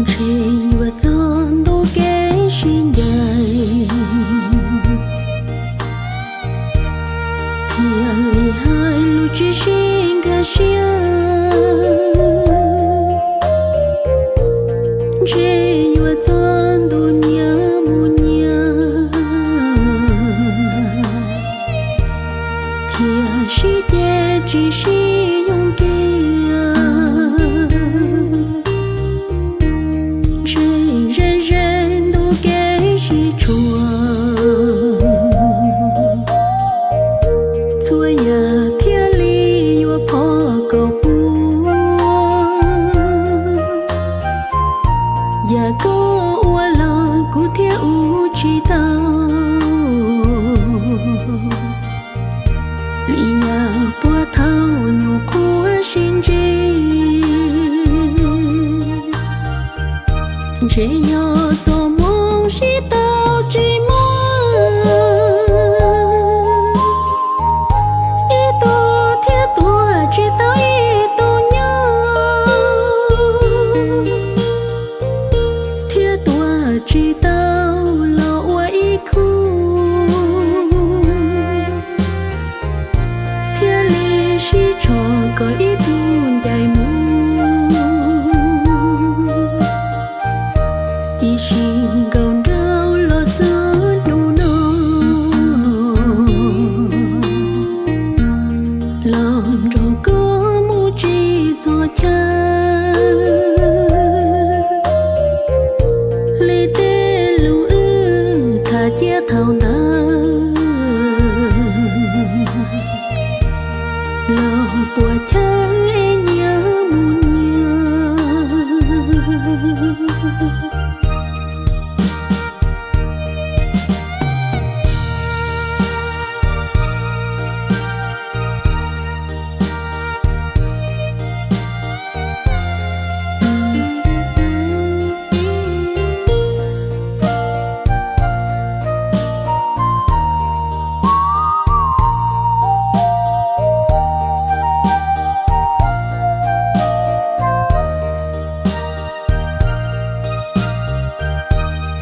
Ntshe yuav txog ntu kev sib ncaim, thiaj li hais lus tsis sib nkag siab. Ntshe yuav txog ntu nyias mus nyias, thiaj sib ceg tsis sib yoog kiag. Ntshe ze ze ntu kev sib tshuam, txhua yam thiaj li yuav phov kaus puag. Yam koj ua los kuv thiaj ua tsis tau, li yam puag thaum nyuam qhuav sib ntsib. Ntshe yog txoj hmoov sib tau tsis muaj, ib tug thiaj tuag tsis tau ib tug nyob, thiab tuag tsis tau los ua ib khub, thiaj li sib tsho kom ib tug ncaim mus. Ib sim nkaus nraug los txog hnub no, los nrog koj mus tsis txog chaw, li tej lus wb tham ciaj thaum ntawd, los puas chawj es nyias mus nyias.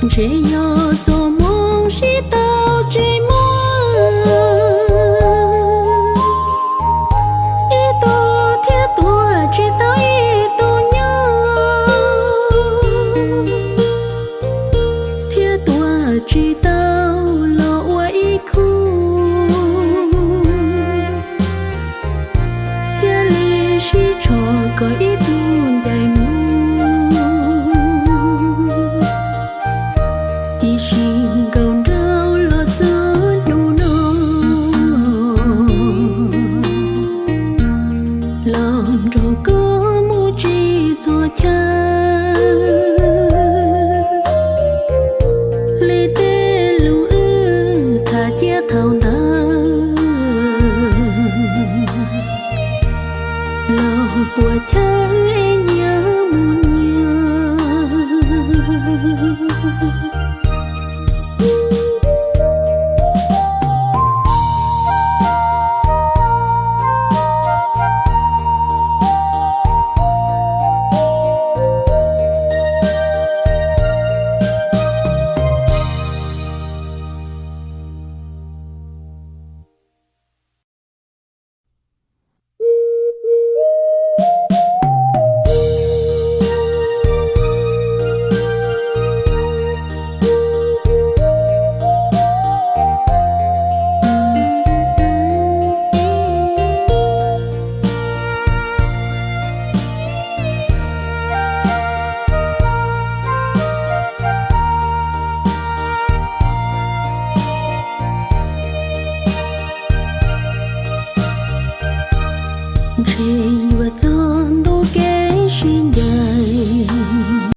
Ntshe yog txoj hmoov sib tau tsis muaj,